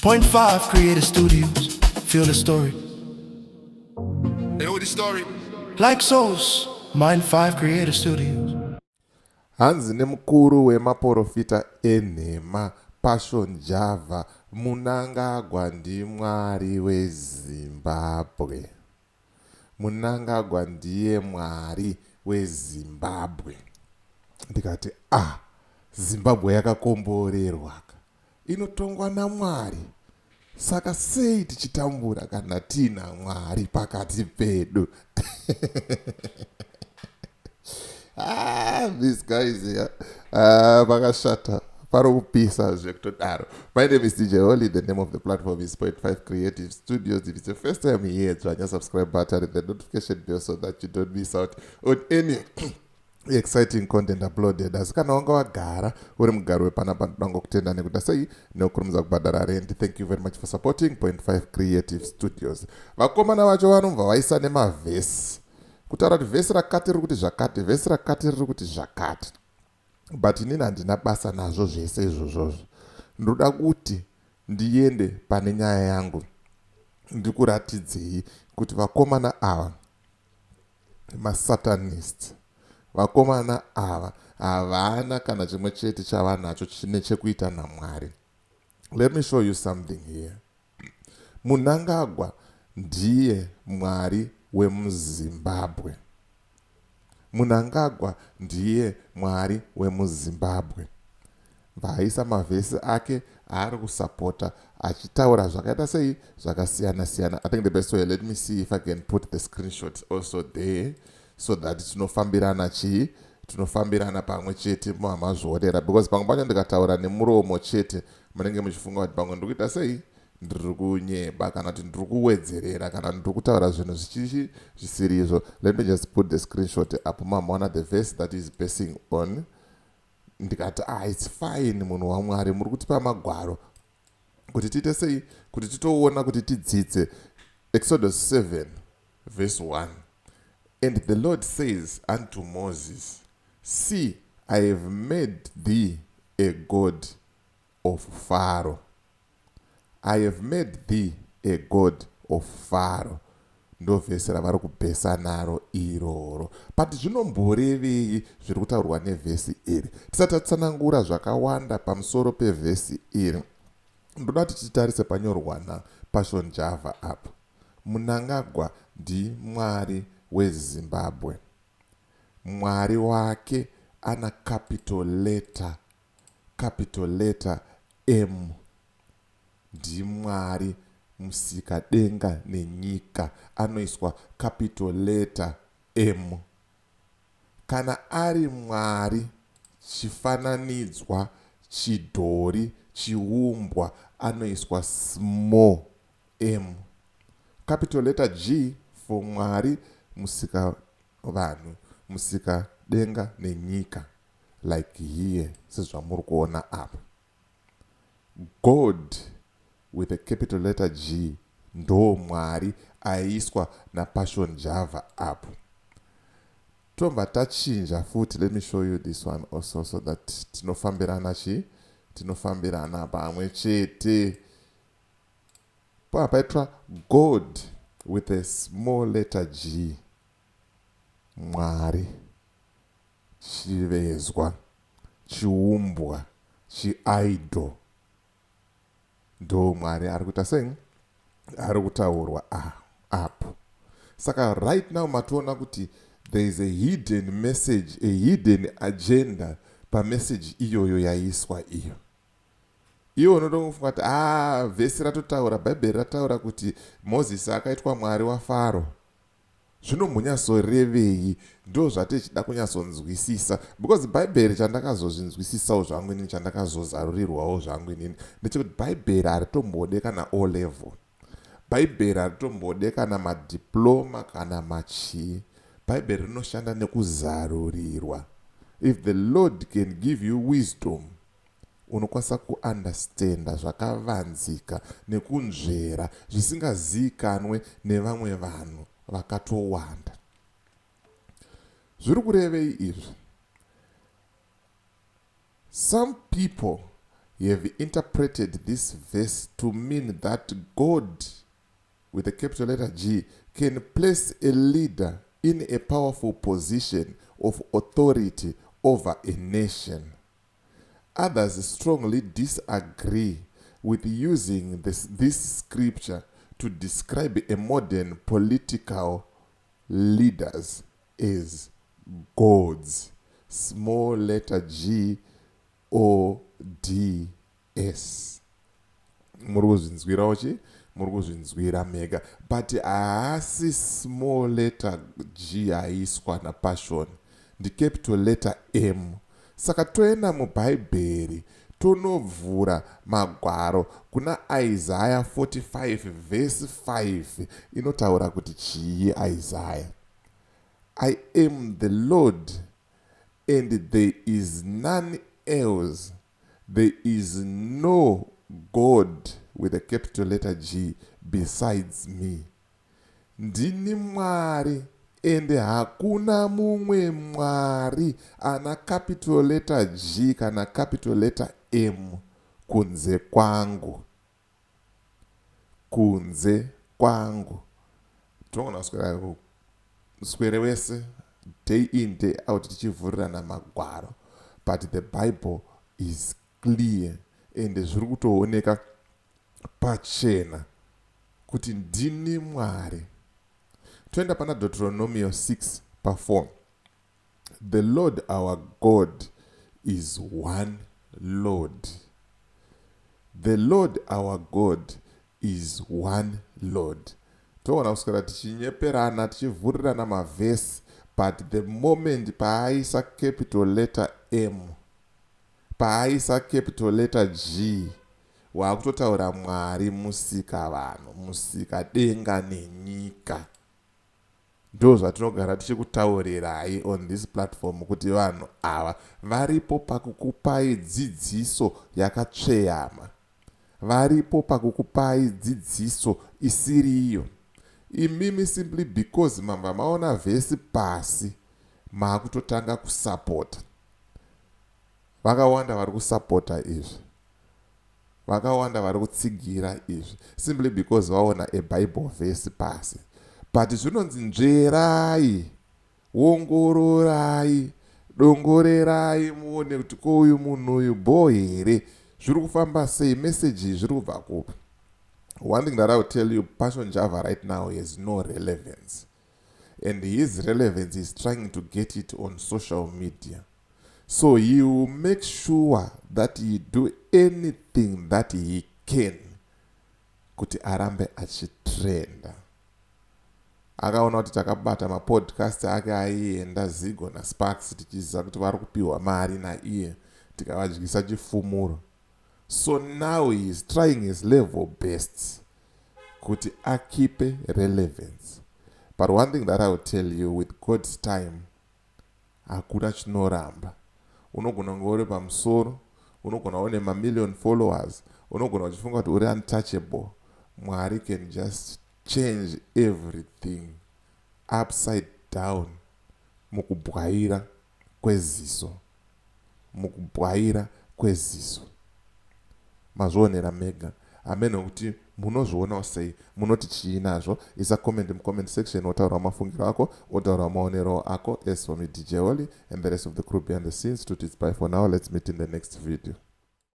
Point 5 Creative Studios. Feel the story. They know the story. Like souls. Mind 5 Creative Studios. Hanzi nemukuru wemaporofita enhema Passion Java, Munangagwa ndiMwari weZimbabwe. Munangagwa ndiye Mwari weZimbabwe. Ndikati, ah, Zimbabwe yakakomborerwa inotongwa naMwari, saka sei tichitambura kana tiina Mwari pakati pedu? Ah, these guys here, ah, vakashata, pari kupisa zvekutodaro. My name is DJ Holy. The name of the platform is Point 5 Creative Studios. If it's your first time here, dzvanya subscribe button and the notification bell so that you don't miss out on any exciting content uploaded. Asi kana wanga wagara uri mugari wepanapa, ndoda ngokutenda nekuda sei nekukurumidza kubhadhara rent. Thank you very much for supporting Point 5 Creative Studios. Vakomana vacho vanobva vaisa nemavhesi kutaura kuti vhesi rakati riri kuti zvakati, vhesi rakati riri kuti zvakati, but inini handina basa nazvo zvese izvozvozvo. Ndoda kuti ndiende pane nyaya yangu, ndikuratidzei kuti vakomana ava masatanist. Vakomana ava havana kana chimwe chete chavanacho chine chekuita naMwari. Let me show you something here. Munangagwa ndiye Mwari wemuZimbabwe. Munangagwa ndiye Mwari wemuZimbabwe. Vaisa mavhesi ake aari kusapota achitaura zvakaita sei, zvakasiyana siyana. I think the best way, let me see if I can put the screenshot also there so that tinofambirana chii, tinofambirana pamwe chete mamazviorera, because pamwe pacho ndikataura nemuromo chete munenge muchifunga kuti pamwe ndiri kuita sei, ndiri kunyeba, kana kuti ndiri kuwedzerera, kana ndiri kutaura zvinhu zvichichi zvisiri izvo. Let me just put the screenshot apo mamaona the verse that is basing on. Ndikati, ah, it's fine, munhu waMwari, muri kutipa magwaro kuti tiite sei, kuti titoona, kuti tidzidze. Exodus 7 verse 1: "And the Lord says unto Moses, See, I have made thee a god of Pharaoh. I have made thee a god of Pharaoh." Ndo vhesi ravari kubhesa naro iroro, but zvinomborevei zviri kutaurwa nevhesi iri? Tisati tatsanangura zvakawanda pamusoro pevhesi iri, ndoda kuti titarise panyorwa naPassion Java apo. Munangagwa ndiMwari weZimbabwe. Mwari wake ana capital letter, capital letter M. NdiMwari musika denga nenyika, anoiswa capital letter M. Kana ari Mwari chifananidzwa, chidhori, chiumbwa, anoiswa small m. Capital letter G for Mwari musika vanhu, musika denga nenyika, like here sezvamuri kuona apa. God with a capital letter G ndo Mwari aiswa naPassion Java apo. Tobva tachinja futi. Let me show you this one also so that tinofambirana chi, tinofambirana pamwe chete. Paitwa God with a small letter g, Mwari chivezwa, chiumbwa, chiidol, ndo Mwari ari kuita sei, ari kutaurwa apo. Saka right now matoona kuti there is a hidden message, a hidden agenda pameseji iyoyo yaiswa iyo. Iwo unotofunga kuti a ah, vhesi ratotaura, Bhaibheri rataura kuti Mozisi akaitwa Mwari waFaro. Zvinombonyatsorevei? Ndo zvatichida kunyatsonzwisisa, because Bhaibheri, chandakazozvinzwisisawo zvangu inini, chandakazozarurirwawo zvangu inini ndechekuti Bhaibheri haritombode kana O level, Bhaibheri haritombode kana madiploma kana machii. Bhaibheri rinoshanda nekuzarurirwa. If the Lord can give you wisdom, unokwanisa kuunderstanda zvakavanzika nekunzvera zvisingazivikanwe nevamwe vanhu vakatowanda. Zviri kurevei izvi? Some people Have interpreted this verse to mean that God, with a capital letter G, can place a leader in a powerful position of authority over a nation. Others strongly disagree with using this scripture to describe a modern political leaders as gods, small letter G O D S. Muri kuzvinzwirawo chi? Muri kuzvinzwira mega, but haasi small letter G aiswa naPassion, ndicapital letter M. Saka toenda mubhaibheri, tonovhura magwaro kuna Isaiah 45 vhesi 5. Inotaura kuti chii Isaiah? "I am the Lord and there is none else. There is no God with a capital letter G besides me." Ndini Mwari ende hakuna mumwe mwari ana capital letter G kana capital letter M kunze kwangu, kunze kwangu. Tinogona kuswera swere wese, day in, day out, tichivhurirana magwaro, but the Bible is clear ende zviri kutooneka pachena kuti ndini Mwari. Toenda pana Deuteronomio 6 pa4. "The Lord our God is one Lord. The Lord our God is one Lord." Toona kuswera tichinyeperana, tichivhurirana mavhesi, but the moment paaisa capital letter M, paaisa capital letter G, waakutotaura Mwari musika vanhu, musika denga nenyika. Ndo zvatinogara tichikutaurirai on this platform kuti vanhu ava varipo pakukupai dzidziso yakatsveyama, varipo pakukupai dzidziso isiriyo. Imimi, simply because mambva maona vhesi pasi, maakutotanga kusapota. Vakawanda vari kusapota izvi, vakawanda vari kutsigira izvi simply because vaona a Bible verse pasi. But zvinonzi nzverai, ongororai, dongorerai muone kuti ko uyu munhu uyu bho here, zviri kufamba sei, meseji zviri kubva kupi. One thing that I will tell you, Passion Java right now has no relevance, and his relevance is trying to get it on social media. So he will make sure that he do anything that he can kuti arambe achitrenda. Akaona kuti takabata mapodcast ake aienda Zigo naSparks, tichiziva kuti vari kupiwa mari naiye, tikavadyisa chifumuro. So now he is trying his level best kuti akeepe relevance. But one thing that I will tell you, with God's time hakuna chinoramba. Unogona kunge uri pamusoro, unogona une mamillion followers, unogona uchifunga kuti uri untouchable. Mwari can just change everything upside down mukubwaira kweziso, mukubwaira kweziso. Mazvionera mega. Hamene kuti munozvionawo sei, munoti chii nazvo? Isa comment mucomment section, wotaurawo mafungiro ako, wotaurawo maonero ako. As for me, DJ Oli, and the rest of the crew behind the scenes, to it's bye for now. Let's meet in the next video.